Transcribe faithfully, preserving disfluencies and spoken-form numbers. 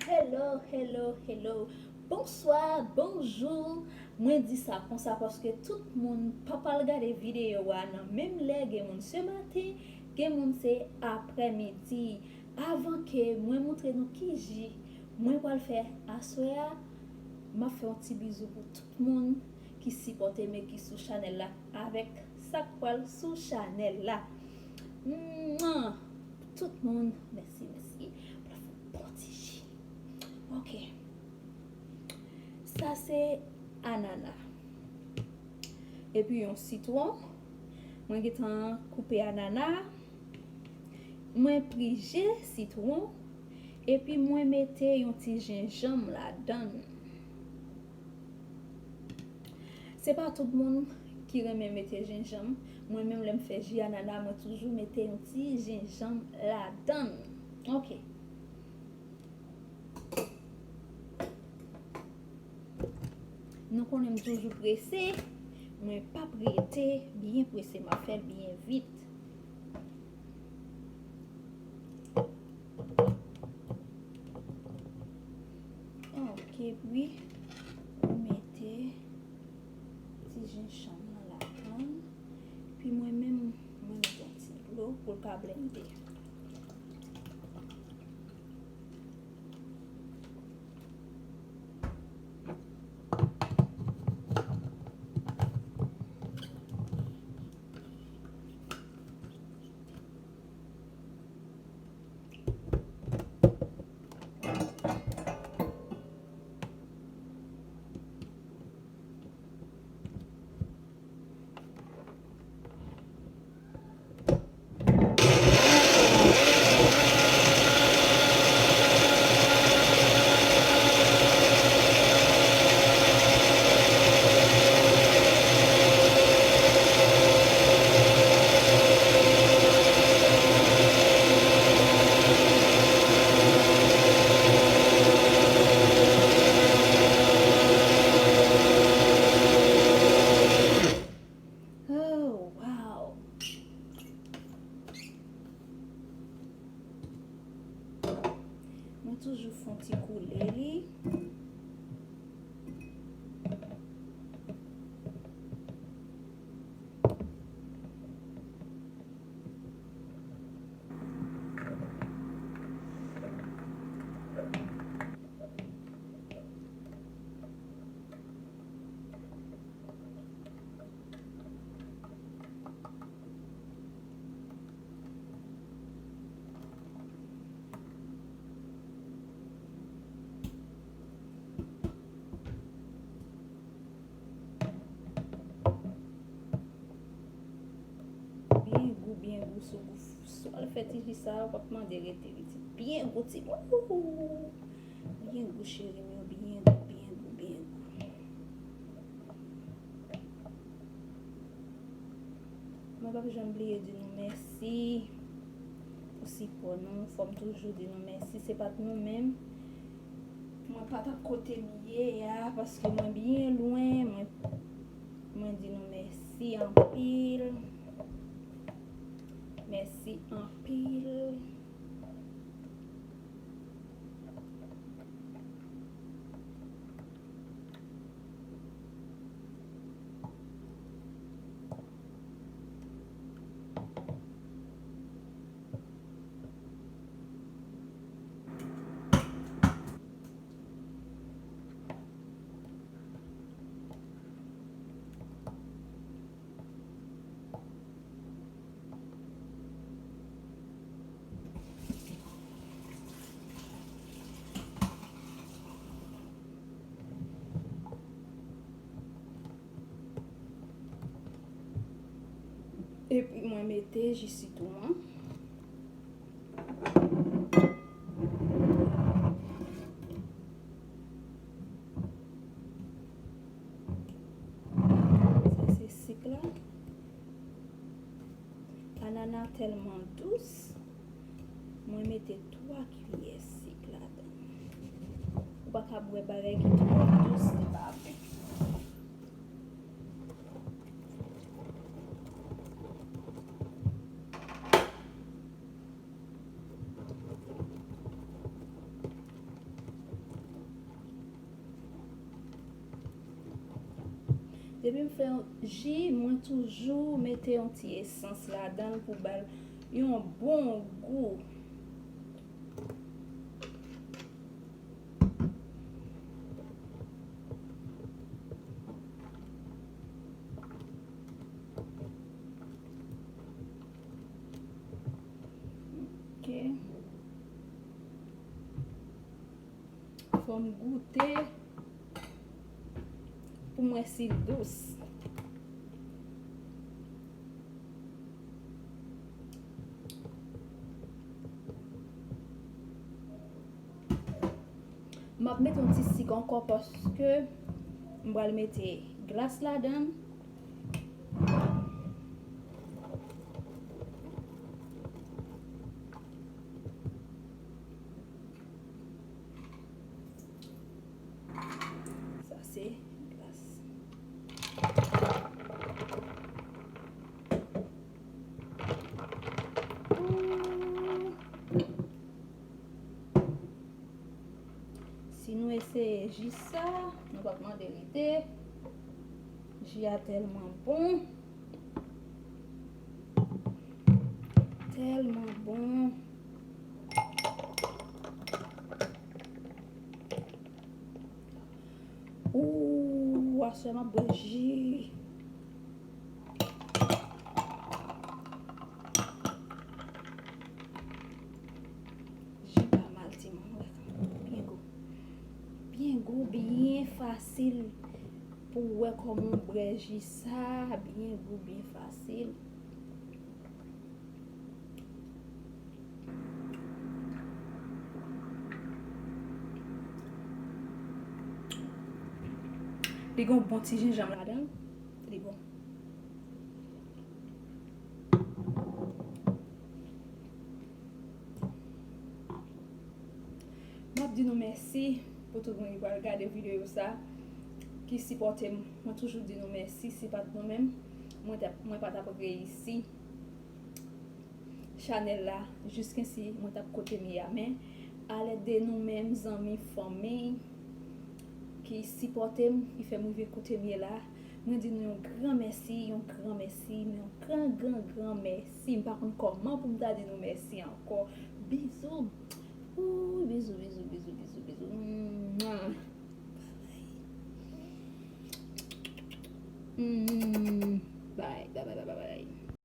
Hello, hello, hello. Bonswa, bonjou. Mwen di sa konsa paske tout moun pa pral gade videyo a nan menm lè. Gen moun se maten, gen moun se aprèmidi. Avan ke mwen montre nou ki ji mwen pral fè aswè a, m ap fè yon ti bizou pou tout moun ki sipòte m e ki sou chanèl la avèk sa k pral sou chanèl la. Mwa! Tout moun, mèsi, mèsi. Pral fè yon bon ti ji. Ok. Sa se anana. Epi yon sitwon. Mwen gentan koupe anana. Mwen prije sitwon. Epi mwen mete yon ti jenjanm ladan l. Se pa tout moun ki renmen mete jenjanm. Mwen menm, lè m fè ji anana, mwen toujou mete yon ti jenjanm ladan l. Ok. Nou konnen m toujou prese. Mwen p ap rete byen prese. M ap fè l byen vit. Ok, epi ou mete ti jenjanm nan ladan l. Epi mwen menm, mwen mete yon ti dlo pou l ka blende. Oh, wow! Mwen toujou fè yon ti koule li. Byen gou, byen gou sou gou. Si w al fè ti ji sa, w p ap mande rete, li ti byen gou, ti, ooh! Byen gou, cheri m yo, byen gou, byen gou, byen gou. Mwen p ap janm bliye di nou mèsi pou sipò nou. Fò m toujou di nou mèsi. Se pa t nou menm, mwen pa t ap kote m ye a, paske mwen byen lwen. Mwen, mwen di nou mèsi anpil. Mèsi anpil. Epi mwen mete ji sitwon an. Sa se sik la. Anana tèlman dous, mwen mete twa kiyè sik ladan. Ou pa ka bwè bagay ki twò dous, li pa bon. Depi m fè yon ji, mwen toujou mete yon ti esans ladan l pou ba l yon bon gou. Ok. Fò m goute pou m wè si l dous. M ap mete yon ti sik ankò paske m pral mete glas ladan l. Sa se glas. Ooh. Si nou eseye ji sa, nou p ap mande rete. Ji a tèlman bon. Tèlman bon. Ooh, aswè m ap bwè ji. Ji pa mal, timoun, wè, byen gou. Byen gou, byen fasil pou w wè kòman w bwè ji sa, byen gou, byen fasil. Li gen yon bon ti jenjanm ladan l. Li bon. M ap di nou mèsi pou tout moun ki pral gade videyo sa, ki sipòte m. Mwen toujou di nou mèsi, si pa t nou menm, mwen t ap, mwen pa t ap reyisi chanèl la, jiskensi mwen t ap kote m ye a. Men, alèd de nou menm, zanmi, fanmi, ki sipòte m, ki fè m rive kote m ye la, mwen di nou yon gran mèsi, yon gran mèsi, men yon gran, gran, gran mèsi. M pa konn kòman pou m ta di nou mèsi ankò. Bizou. Ooh, bizou, bizou, bizou, bizou, bizou. Mwah. Mm, bye, bye, bye, bye, bye.